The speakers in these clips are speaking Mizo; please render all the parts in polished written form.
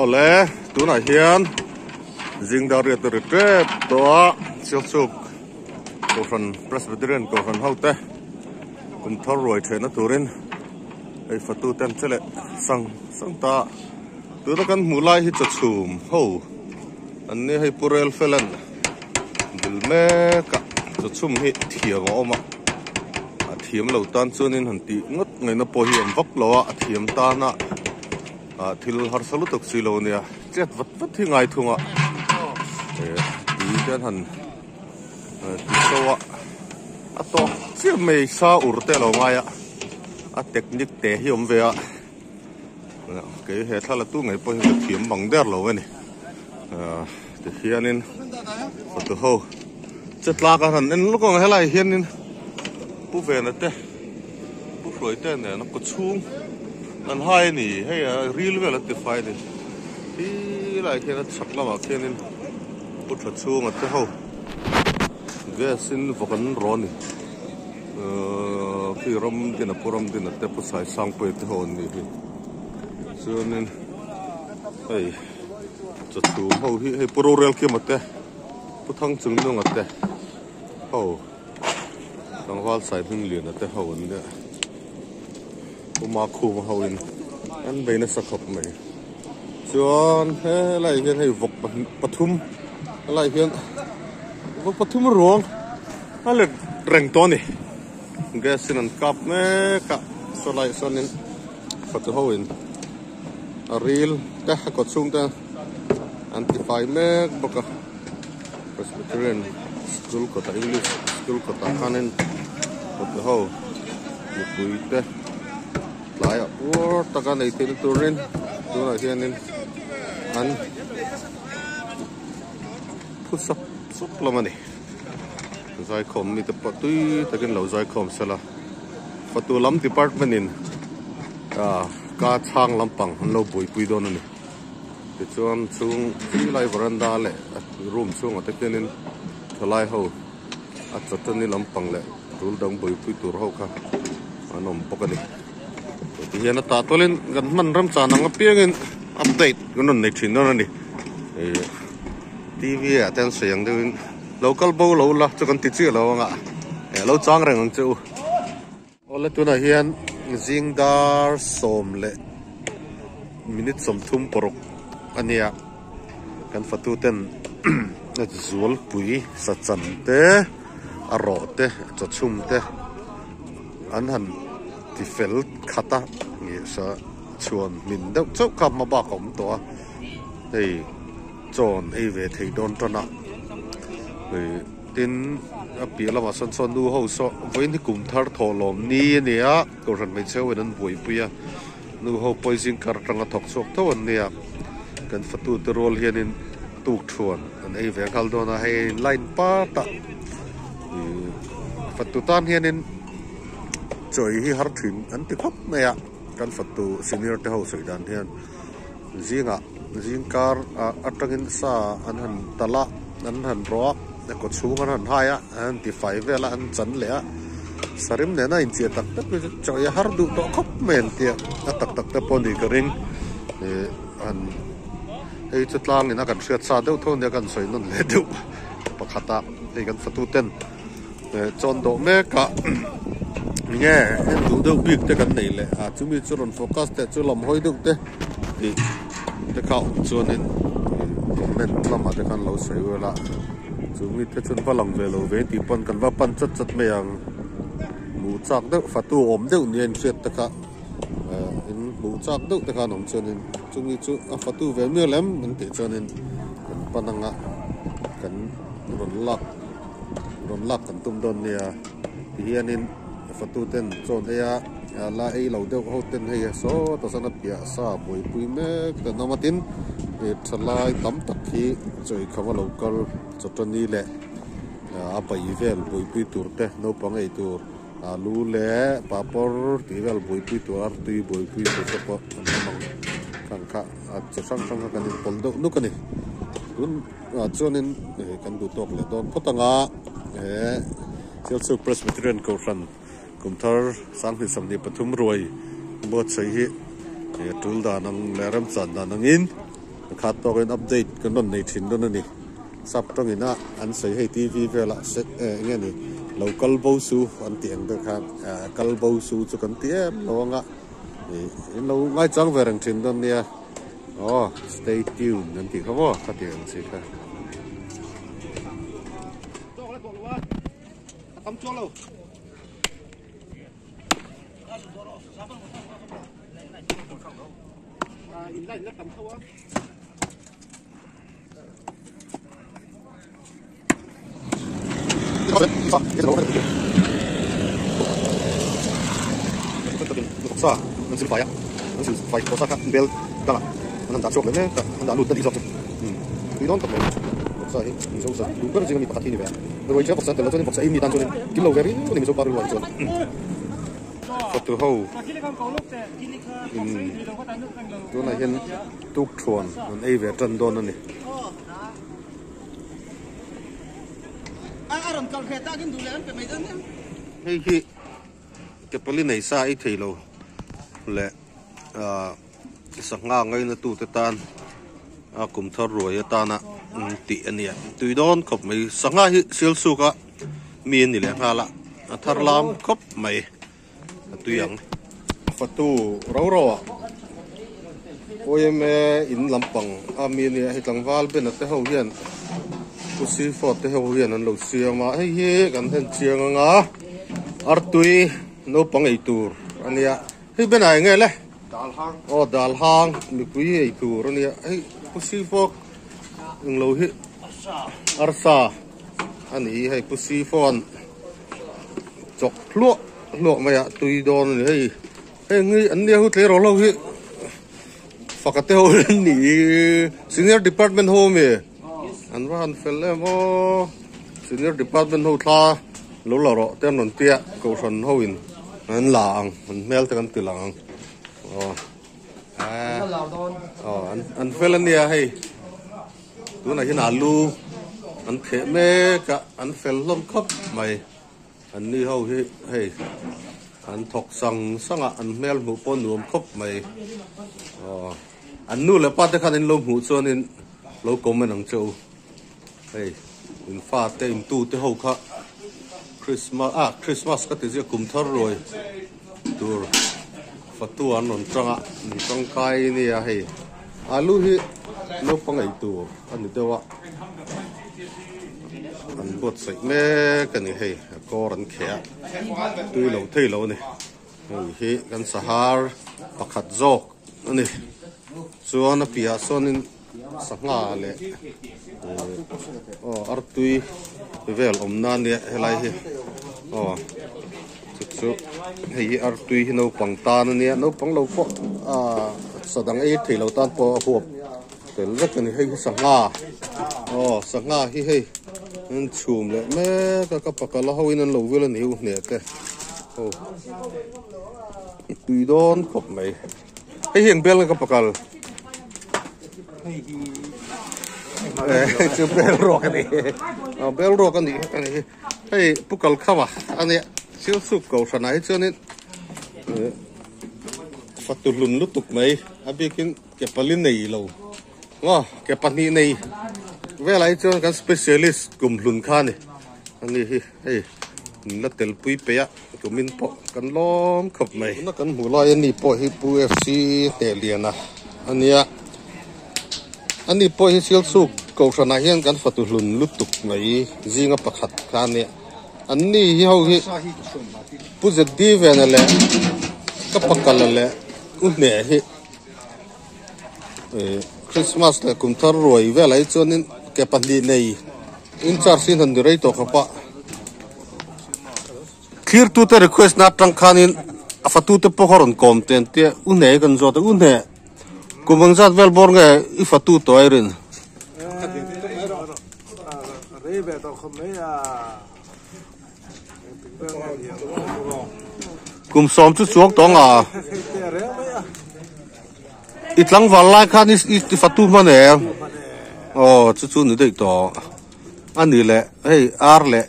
Awle, tunah hian zing dar riat a ri tep tawh a, Sialsuk Kohhran Presbyterian Kohhran ho te kum thar ruai thehna turin hei fatu te an che leh sang sang ta a. Tuna kan hmuh lai hi chawchhum ho an nia hei Pu Rel Felan dil mek a, chawchhum hi thiam a awm a, a thiam lo tan chuanin han tih ngawt ngaihna pawh hi a awm vak lo a, a thiam tana. Ah thil harsa lutuk si lo ania chet vat vat hi ngai thung a eh tui te an han ti so a a tawk chiah mai sa ur te a lo ngai a a technique te hi awm ve a kei he thla la tu ngei pawh hi ka thiam bang der lo a ni ah tikhianin photo ho che tlak an han en lawk ang helai hianin pu vena te. Pu Hruaite nen a kaw chhung an hai a ni hei a ril vel an ti fai a ni ti lai khian a chhak lamah khianin pu tha chhunga te ho gas in vawk an rawn a ni ahh khi ram din a pu ram din a te pu sai sang pawh te ho an nih hi chuanin hei chawchhum ho hi hei pu rorel kima te pu thang chung nunga te ho. Tlangval sai hming lian a te ho an nia Puma khum ho in an bei nasa khawp mai chuan helai hian hei vawk pathum helai hian vawk pathum ruang a let reng tawh a ni gas in an kap mek a saw laiah sawnin fatu ho in a ril te a kaw chhung te an ti fai mek bawk a. Presbyterian School kawtah English School kawtah khanin kawt ho mipui te tlaiah puar taka nei theihna turin tunah hianin an phu sap sap hlawm a ni zaikhawm mite pawh tui takin lo zaikhawm sela fatu lam department in ah ka chhang lampang an lo buaipui dawn a ni. Tichuan chhung khilai veranda leh room chhungah te khianin thalai ho a chawtani lampang leh tul dang buaipui tur ho kha an awm bawk a ni. Tihian a tah tawlin kan hman remchan ang apiangin update kan rawn nei thin dawn a ni. Ih T_V ah te an sawi ang deuhin lo kal bo lo la chu kan ti chiah lo ang a eh lo chang reng ang che u. Awle tunah hian zing dar sawm leh minute 30 paruk a nia kan fatu ten zualpui sachan te a rawh te chawchhum te an han ti fel khat a ih sa chhuan hmin deuh chauh kha hma bak a awm tawh a hei chawn ei ve thei dawn tan a ih. Tin, a piah lamah sawn sawn nu ho saw vawiin hi kum thar thawh lawm ni a ni a, Kohhran hmeichhe ho in an buaipui a, nu ho pawh hi zingkar atanga thawk chhuak tho an ni a, kan fatu te rual hianin tuk thuan an ei ve nghal dawn a, hei a in line pat a, ih fatu tan hianin chawi hi har thin an ti khawp mai a, kan fatu senior te ho sawi dan hian zingah zingkar ah atangin sa an han talh a an han rawh a a kaw chhung an han hai a an han ti fai vel a an chan leh a sarim nena inchiah tak tak hi chu chawi a har duh tawh khawp mai an tia a tak tak te pawh a nih ka ring ih an hei chu tlangin a kan hriat sa deuh tho ania kan sawi nawn leh deuh pakhat a hei kan fatu ten chawn dawh mek a nge en duh deuh bik te kan nei leh a chumi chu rawn focus teh chu lam hawi deuh te tih te kha awm chuanin comment lamah te khan lo sawi vel a chumi te chuan va lang ve lo ve tih pawn kan va pan chat chat mai ang hmuh chak deuh fatu awm deuh nia inhriat te kha in hmuh chak deuh te khan awm chuanin chumi chu a fatu ve mial em an tih chuanin kan pan anga kan rawn lak. Rawn lak kan tum dawn nia ti hianin fatu ten chawn ei a la ei lo deuh ho ten hei sawtah sawn a piah sa buaipui mek te an awm a tin ih thalai tam tak hi chawi kham a lo kal chawtani leh a pai vel buaipui tur te naupang ei tur alu leh papawr tih vel buaipui tur artui buaipui tur te pawh an awm ang khang kha a chi hrang hrang kha kan inpawlh deuh nuk a ni tun. Ah chuanin kan duh tawk leh dawn phawt ang a, he Sialsuk Presbyterian Kohhran Kumthar 2023 ruai buatsaih hi tul dan ang leh remchan dan angin. A khat tawkin update kan rawn nei thin dawn a ni. Sap tawngin a an sawi hei TV velah se eng nge ni lo kal bo su an tih ang deuh khan kal bo su chu kan ti em lo anga ih in lo ngaichang ve reng thin dawn nia aw stay tuned an tih kha maw ka tih ang chi kha. Sa an sil fai a an sil fai tawh sa kha bel dangah an han dah chhuak leh mek a an dah lut ta dih zawk chu tui dawn tak mai vawksa hi mizo sa duh ber zinga mi pakhat hi ni ve a ruai ṭheuh vawksa tel lo chuanin vawksa ei mi tan chuanin kim lo ve riau a ni mizo pa rilruah hi chuan fatu ho in tunah hian tukthuan an ei ve tan dawn a ni. Hei hi Kepali nei sa ei thei lo leh ah sangha ngaina tute tan a kum thar ruai atana tih a nia tui dawn khawp mai sangha hi sial suk a mi a ni leh nghal a a thar lam khawp mai a tui ang. Fatu ro ro ah yma in lampang a mi a nia hei tlangval bena te ho hian Pu Sifo te ho hian an lo siam a hei hi kan en chiang ang a artui naupang ei tur a nia hei bena eng nge le Dal hang aw dal hang mipui ei tur a nia hei Pu Sifo englo hi arsa a ni hei Pu Sifo'n chawk hluah hluah mai a tui dawn a ni hei heng hi an nia hu tleirawl ho hi faka te ho an ni senior department ho ami an va han fel em aw senior department ho thla lo la rawh te an rawn tia kohhran ho in an la ang an hmel te kan ti lang ang aw aw an fel ania hei. Tunah hian alu an kheh mek a, an fel hlawm khawp mai. An ni ho hi hei an thawk sang sang a, an hmel hmuh pawh nuam khawp mai. Aw an nu leh pa te khan in lo hmuh chuanin lo comment ang che u. Hei in fa te in tu te ho kha Christmas ah Christmas ka ti zia kum thar ruai tur fatu an rawn tang a, an tangkai nia hei. Alu hi naupang ei tur a ni deuh a, an buatsaih mek a ni hei a kawr an kheh a, tui lo thei lo a ni. Hei hi kan sahar pakhat zawk a ni. Chuan a piahah sawnin sangha leh aw artui vel awmna a nia helai hi aw chu chu hei hi artui hi naupang tan a nia naupang lo pawh ah sa dang ei thei lo tan pawh a huap tel vek a ni hei hi sangha aw sangha hi hei an chhum leh mek a ka pakal a ho in an lo vil a ni u hneh te aw tui dawn khawp mai. Hei hi eng bel nge ka pakal? Hei hi Hei chu bel ruak a ni. A bel ruak a ni a ni. Hei pu kal kham a a nia. Thil sup ko hran ah hi chuanin fatu hlun lutuk mai a bikin ke pali nei lo. Maw ke pahnih nei velah hi chuan kan specialist kum hlun kha a ni. A ni hi hei min la tel pui peih a kumin pawh kan lawm khawp mai. Tuna kan hmuh lai ani pawh hi Pu FC hneh lian a a nia. Ani pawh hi Sialsuk kohhranah hian kan fatu hlun lutuk mai zinga pakhat kha a nia. Anni hi ho hi Pu ZD Vena leh ka pakala leh U Hneh hi Christmas leh kum thar ruai velah hi chuanin ke pahnih nei in charge hi han ni rei tawh khawp a thlir tute request na atang khanin a fatute pawh a rawn kawm te an tia u hne kan zawt a u hne kum ang zat vel bawr nge i fatu tawh a i rin. Kum sawm chu chuang tawng a. I tlangval lai khan i fatu hman em? Aw chu chu ni daih tawh. A ni leh hei ar leh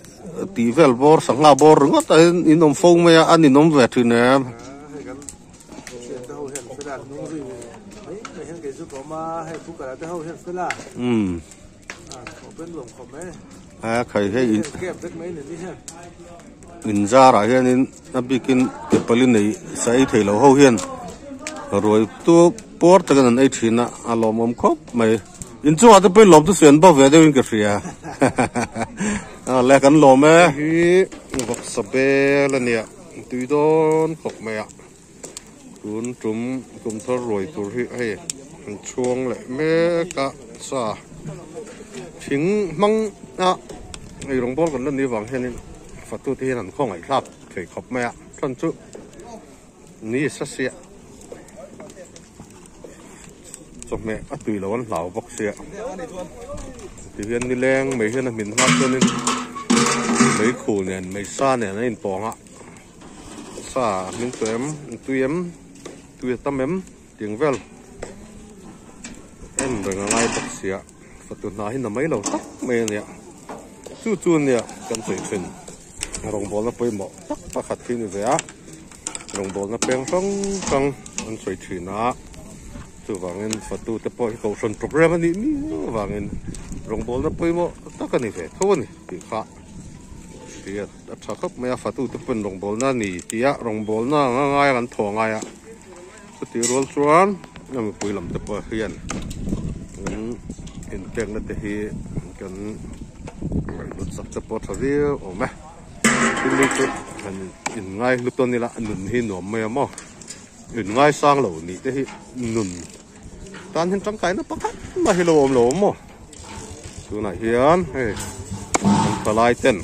tih vel bawr sangha bawr ringawt a in awm fo mai a, a ninawm ve thin em? Umm. A khai hei in in zarah hianin a bikin ke pali nei sa ei thei lo ho hian ruai tu puar takin an ei thin a a lawmawm khawp mai inchungah te pawhin lawm chu sawi an bo ve deuhin ka hria a le kan lawm e. Hei hi vawksa bel a nia tui dawn khawp mai a. Tun tum kum thar ruai tur hi hei an chhuang leh mek a sa thing hmang a ei rawng bawl kan la ni vang hianin fatu te hian an khawngaih thlak thei khawp mai a chuan chu ni sa sia chawhmeh a tui lo an hlau bawk sia tihian nileng mai hian a hmin hma chuanin meikhu nen meisa nen a inpawng a. Sa min tui em tui em tui a tam em tih vel en reng a ngai bawk sia fatu hna hi na mai lo tak mai a nia chu chu a nia kan sawi thin rawngbawlna pawimawh tak pakhat hi a ni ve a rawngbawlna peng hrang hrang an sawi thin a chuvangin fatu te pawh hi kohhran programme a nih miau avangin rawngbawlna pawimawh tak a ni ve tho a ni tih kha hriat. A tha khawp mai a, fatute pawn rawngbawlna a ni tih a, rawngbawlna anga ngai a kan thaw ngai a, chutih rual chuan a mipui lam te pawh hian kan inpekna te hi kan ngaihhlut sak te pawh a tha viau awm e, tin ni chu han inngai hlu tawn ila nun hi nuam mai a maw, inngai sang lo nih te hi nun tan hian tangkaina pakhat mah hi lo awm lo maw tunah hian hei kan thalai ten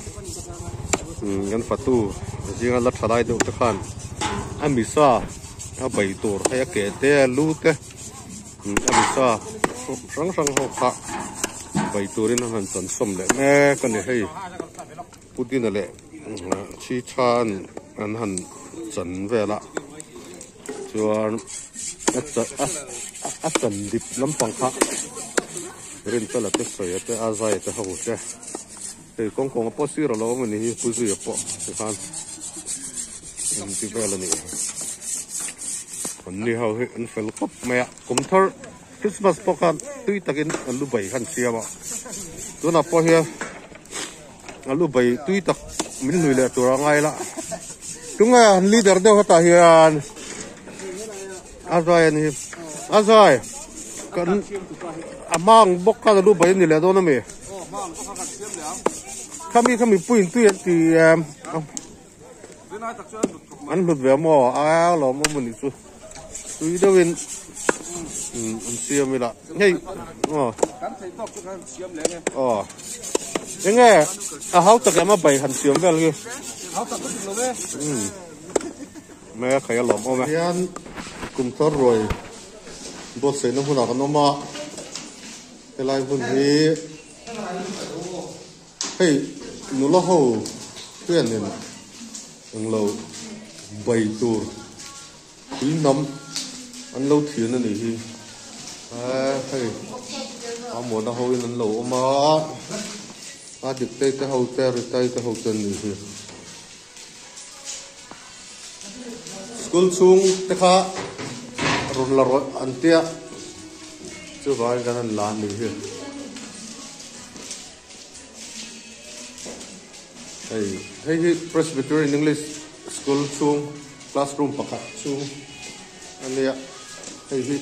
kan fatu zinga la thalai deuh te khan a misa a bei tur hei a ke te a lu te a misa hrang hrang ho kha bei turin an han chan sawm leh mek a ni hei pudina leh chi tha an han chan vel a. Chuan a a chan dip lampang kha Rinfela te sawi te a zai te ho te hei kawng kawnga pawh sir alo awm anih hi pu zuia pawh tikhan an ti vel anih an ni ho hi an fel khawp mai a kum thar Christmas pawh khan tui takin an lu bai khan siam a tunah pawh hian A lu bai tui tak min hlui leh tur a ngai la. Tunge an leader deuh hetah hian a zai a ni hi. A zai kan a hmang bawk khan a lu bai a ni leh dawn a mi. Khami kha mipui in tui an ti em. An hlut ve maw a lawm awm a ni chu tui deuhin an siam ila hei aw aw enge a hau tak em a bai han siam vel hi mai a khai a lawm awm e hian kum thar ruai buatsaihna hmunah kan awm a helai hmun hi Hei nula ho hianin englo bai tur tui hnam an lo thian a nih hi hei a muana ho in an lo awm a a dik te te ho te ritai te ho te an nih hi school chhung te kha rawn la rawih an tia chuvangin kan han la a nih hi. Hei hei hi Presbyterian English School chhung classroom pakhat chhung a nia hei hi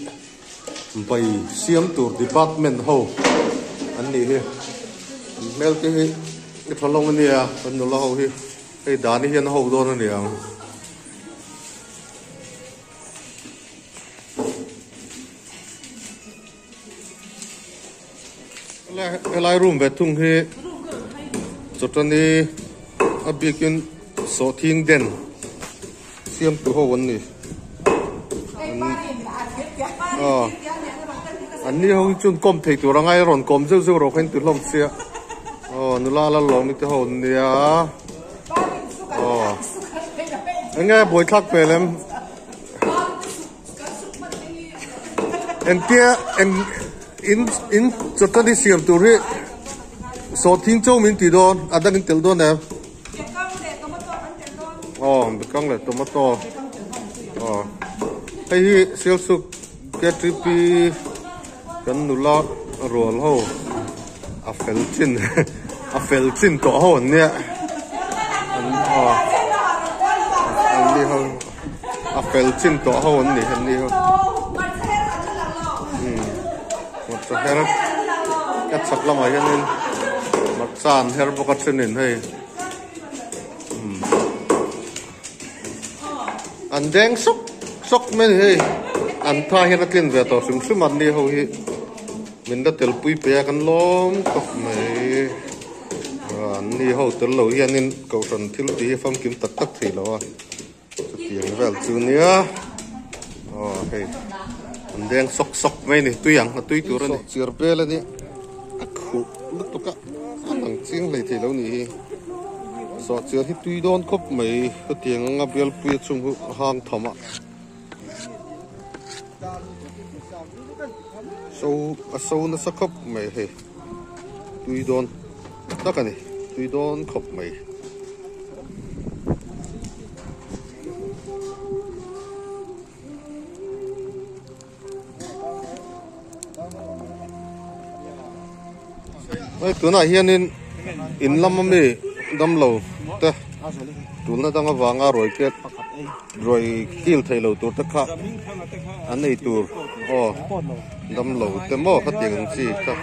bai siam tur department ho an nih hi an hmel te hi i tha hlawm a nia kan nula ho hi hei dani hian a ho dawn a niang. Helai room ve thung hi chawtani a bikin sawhthing den siam tu ho an ni an ni ho hi chuan kawm thei tur anga i rawn kawm zeuh zeuh rawh kha in ti hlawm sia aw nula la lawm te ho an nia aw enge buaithlak hmel em. Engtia eng in in chawtani siam tur hi sawhthing cho min ti dawn a dang in tel dawn em? Aw bekang leh tomato aw hei hi sialsuk K3P. Kan nula rual ho a fel chin a fel chin tawh ho an nia an aw an ni ho a fel chin tawh ho an ni an ni ho umm hmarcha her ka chhak lamah hianin hmarcha an her bawk a thenin hei umm an deng sawk sawk mai a ni hei an tha hian a tlin ve tawh hrim hrim a an ni ho hi min la tel pui pe a kan lawm khawp mai an ni ho tel lo hianin kohhran thil tih hi famkim tak tak thei lo a chutiang vel chu nia aw hei an deng sawk sawk mai a ni tui ang a tui tur a ni chiar vel a nia a khuh lutuk a a lang chiang hlei thei lo ni hi sawhchiar hi tui dawn khawp mai hetiang anga bialpui a chung hu hang tham a so a so nasa khawp mai hei tui dawn tak a ni tui dawn khawp mai. Hei tunah hianin in lama mi damlo te tulna dang avanga ruai ket ruai kil thei lo tur te kha an ei tur aw damlo te maw khatiang ang chi kha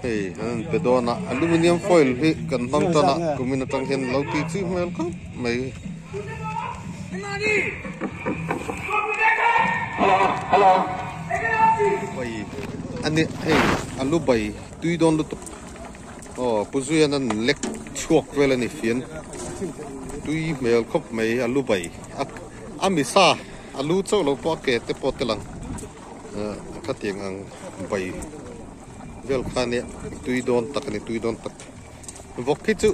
hei an rawn pe dawn a aluminium foil hi kan hmang tan a kumin atang hian lo tih chi hmel khawp mai. Bai ani hei alu bai tui dawn lutuk aw pu zuian an lek chhuak vel ani fian tui hmel khawp mai alu bai a misa alu chauh lo pawh a ke te pawh tel ang khatiang ang bai vel kha ania tui dawn tak ani tui dawn tak vawk hi chu.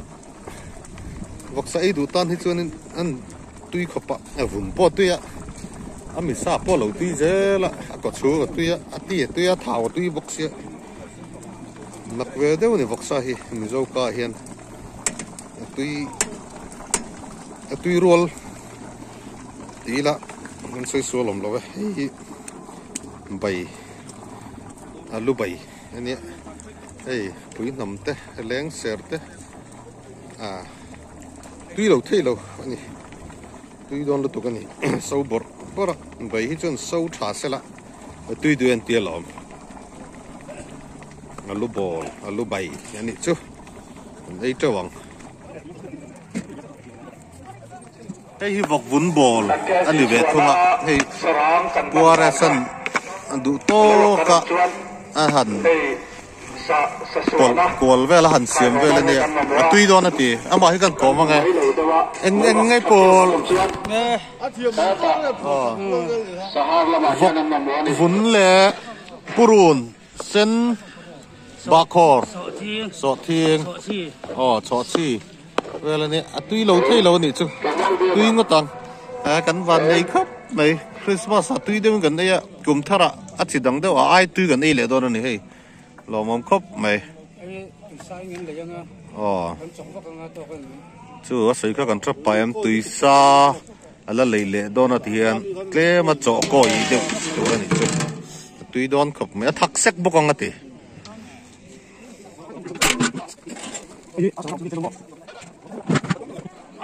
Vawksa ei duh tan hi chuanin an tui khawp a, a vun pawh a tui a, a misa pawh a lo tui zel a, a kaw chhung a tui a, a ti a tui a, thau a tui bawk sia. Nak ve deuh a ni vawksa hi Mizo ka ah hian a tui a tui rual tih ila an sawi sual awm lo e, hei hi bai alu bai a nia. Hei pui hnam te leng ser te ah tui lo thei lo a ni tui dawn lutuk a ni so bawrh bawrh a bai hi chuan so tha sela tui duh en tia lawm alu bawl alu bai a nih chu an ei teuh ang hei hi vawk vun bawl a ni ve thung a hei puaresan a duh tawk a a han pawlh kual vel a han siam vel a nia a tui dawn a ti amah hi kan kawm ang e eng eng nge pawl vawk vun leh purun sen bahkhawr sawhthing aw chhawhchhi vel a nia a tui lo thei lo a nih chu tui ngawt ang eh kan van nei khawp mai Christmas ah tui deuhin kan ei a kum thar ah a chi dang deuh a ai tui kan ei leh dawn a ni hei lawmawm khawp mai aw chu a sawi kha kan tap pah em tui sa a la lei leh dawn a ti hian tlem a chawh kawi deuh tur a nih chu a tui dawn khawp mai a thak sek bawk ang a ti.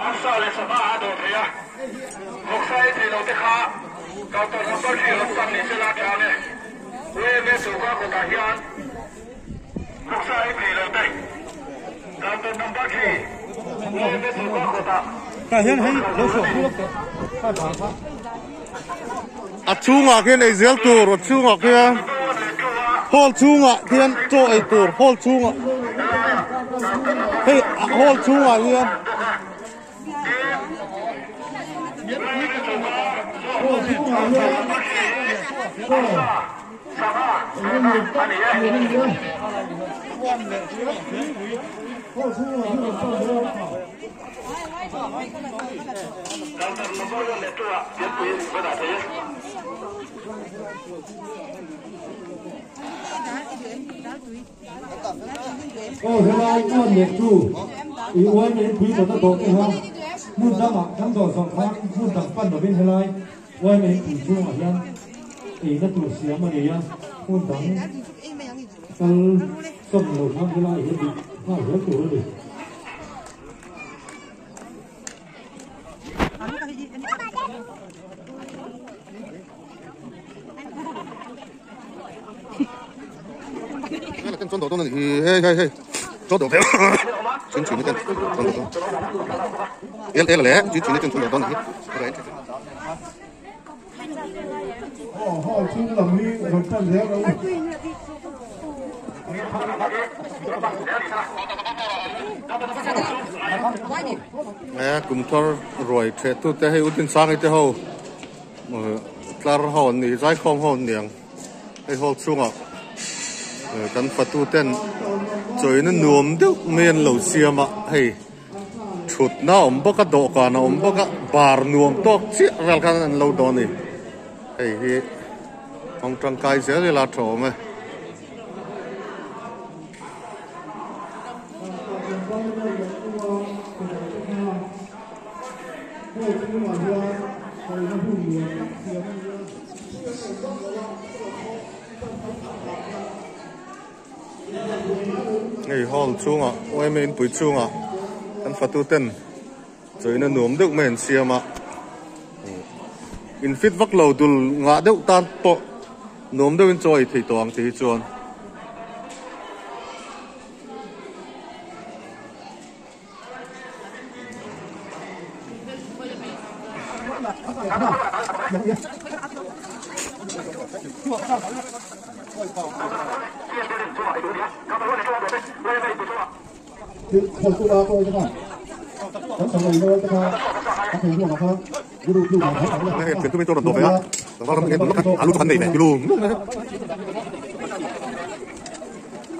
Arsa leh sava a dawh thei a, vawksa ei thei lo te kha counter number khi rawn pan ni sela tang e. UMA choka kawtah hian vawksa ei thei lo te counter number khi UMA choka kawtah A chhungah khian ei zel tur a chhungah khian hall chhungah khian chaw ei tur hall chhungah hei hall chhungah hian Aw helai uan leh chu i uai mai pui tawh na dawh te kha hmun dangah kan dawh zawng khan hmun dang pan lovin helai uai mai pui chhungah hian eina tur siam a nei a hmun dang. Kal sawm lo khan helai hi dik nghal hle tur a ni. Aw hall chung lam hi rawn tan zel rawh u. Kum thar ruai theh tu te hei Utin Sangi te ho tlar ho an ni zaikhawm ho an ni ang hei hall chhungah kan fatu ten chawina nuam deuh mai an lo siam a hei. Thutna a awm bawk a, dawhkan a awm bawk a, bar nuam tawk chiah vel khan an lo dawn a ni. Hei hi kawng tangkai zel ila tha awm e. Hei hall chhungah yma inpui chhungah kan fatu ten chawina nuam deuh mai an siam a in fit vak lo dul ngah deuh tan pawh nuam deuhin chaw a ei thei tawh ang tih hi chuan.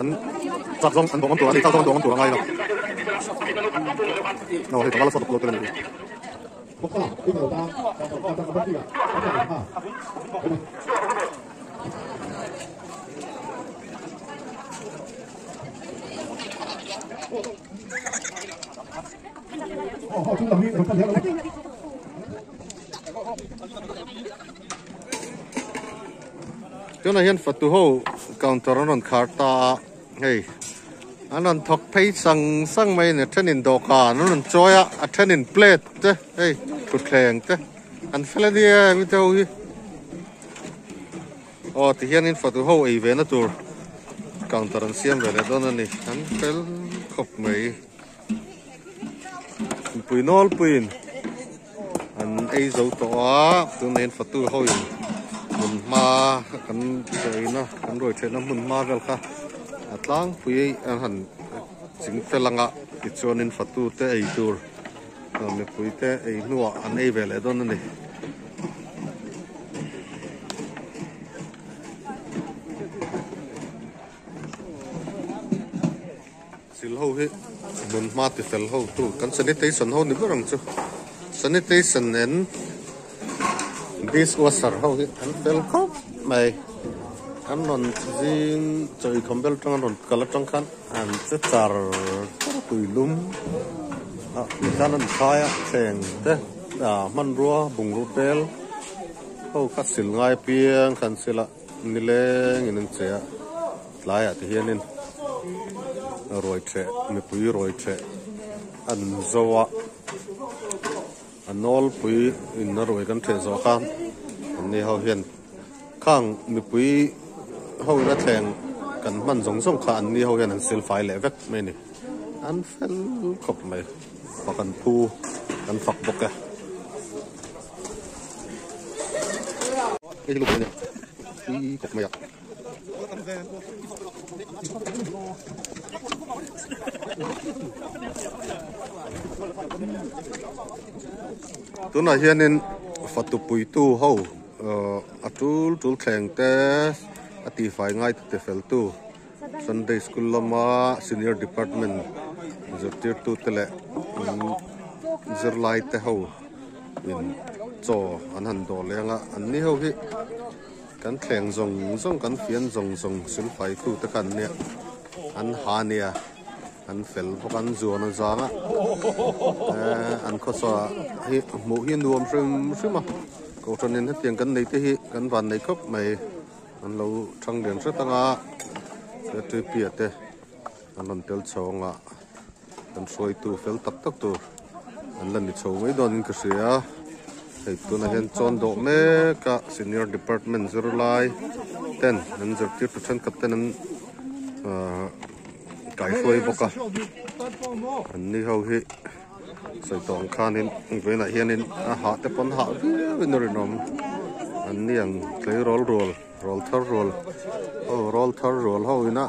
An chak zawng an dawng awm tur a ni chak zawng an dawng awm tur a ngai lo aw hei tlangval a sawt lo tel a ni. Tunah hian fatu ho counter an rawn khar ta a hei an rawn thawk phei sang sang mai a ni a thenin dawhkan an rawn chawi a a thenin plate te hei thutthleng te an fel a nia mite ho hi aw tihianin fatu ho ei ve na tur counter an siam ve leh dawn a ni an fel khawp mai mipui nawlpuiin. An ei zo tawh a tunah hian fatu ho in hmun hma kan sawi na kan ruai theihna hmun hma vel kha a tlangpui an han ching fel ang a tichuanin fatu te ei tur mipui te ei hnuah an ei ve leh dawn a ni. Thil ho hi hmun hma ti fel ho tu kan sanitation ho ni ber ang chu sanitation and dishwasher ho hi an fel khawp mai an rawn zing chaw eikhawm vel atang an rawn kal atang khan an che char char a tui lum ah tikhan an khai a thleng te ah hmanrua bungraw tel ho kha sil ngai apiang kha an sil a. Nileng in an che a tlaiah te hianin ruai theh mipui ruai theh an zo a a nawlpui in a ruai kan theh zawh khan an ni ho hian khang mipui ho in a thleng kan hman zawng zawng kha an ni ho hian an sil fai leh vek mai a ni an fel khawp mai fak an phu an fak bawk e. Hei hi luk a nia tui kawp mai a. Tunah hianin fatu puitu ho a tul tul thleng te a tihfai ngai te fel tu Sunday school lama senior department zirtirtu te leh zirlai te ho. in chaw an han dawh leng a an ni ho hi kan thleng zawng zawng kan fian zawng zawng silfai tu te kha an nia an ha nia an fel bawk an zuan a zang a eh an khawsa hi hmuh hi nuam hrim hrim a kohhran in hetiang kan nei te hi kan van nei khawp mai an lo thang lian hret ang a. Ktp a te an rawn tel chho anga kan hruaitu fel tak tak tur an la ni chho mai dawnin ka hria hei tunah hian chawn dawh mek a senior department zirlai ten an zirtirtu thenkhat ten an ahh kaihruai bawk a an ni ho hi sawi tawh ang khanin vawiinah hianin a hah te pawn hah viauin a rinawm an ni ang tleirawl rual. Rawl thar rual ho rawl thar rual ho ina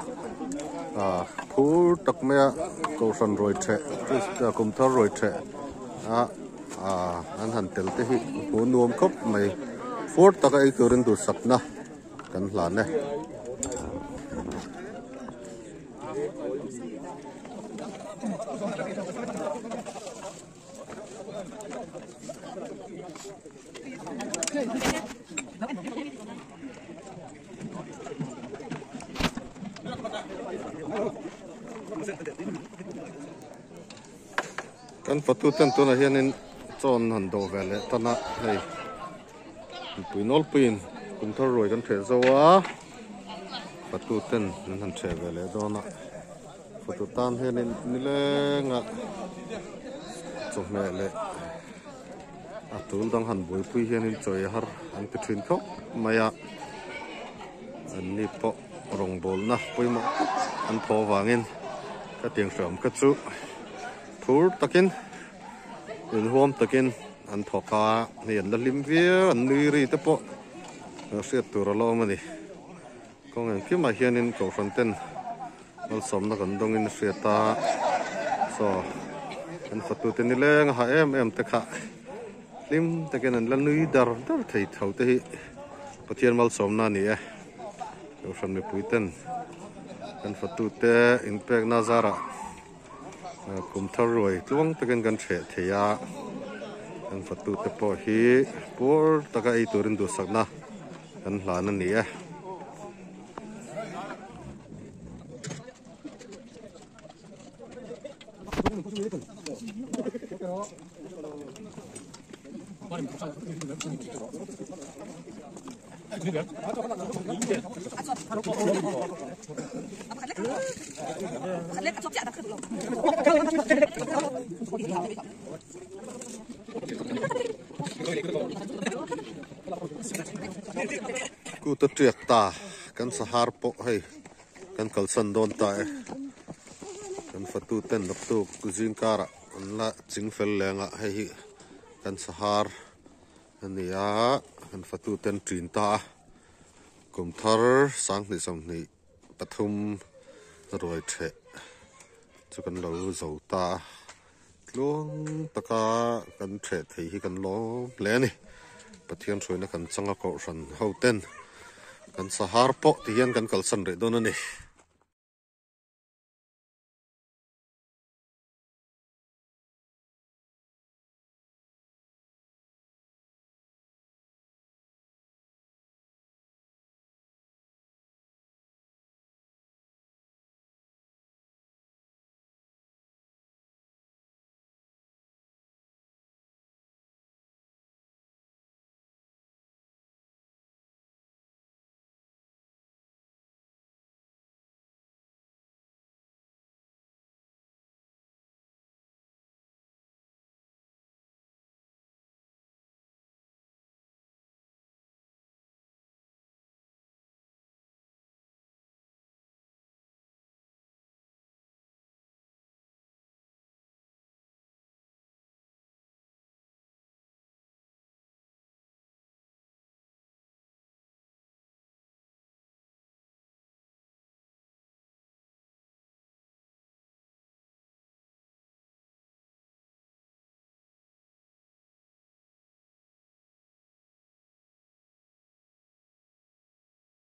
ah phur tak mai a kohhran ruai theh kum thar ruai theh a ah an han tel te hi hmuh nuam khawp mai fur taka ei turin duhsakna kan hlan e. Kan fatu ten tunah hianin chawn han dawh ve leh tan a hei mipui nawlpuiin kum thar ruai kan ṭheh zo a fatu ten an han ṭheh ve leh dawn a fatu tan hianin nileng a chawhmeh leh A tul dang han buaipui hianin chawi har an ti thin khawp mai a, anni pawh rawngbawlna pawimawh tak an thaw avangin ka tiang hreawm kha chu phur takin inhuam takin an thawk a, hei an la hlim viau an nui ri te pawh hriat tur a la awm a ni. Kawng engkimah hianin kohhran ten Malsawmna kan dawngin a hriat a, saw kan fatute nileng a ha em em te kha hlim takin an la nui dar dar thei tho te hi Pathian malsawmna a ni e. Kohhran mipui ten kan fatute inpekna zarah kum thar ruai tluang takin kan hreh thei a, kan fatute pawh hi puar taka ei turin duhsakna kan hlan a ni e. Kut a tiak ta kan sahar pawh hei kan kalsan dawn ta e kan fatu ten naktuk zing karah an la ching fel leng a hei hi kan sahar a ni a kan fatu ten ṭin ta a kum thar sanghnih sawmhnih pathum ruai ṭheh chu kan lo zo ta a. Tluang taka kan ṭheh thei hi kan lawm hle a ni. Pathian hruaina kan changa kohhran ho ten kan sahar pawh ti hian kan kalsan rih dawn a ni.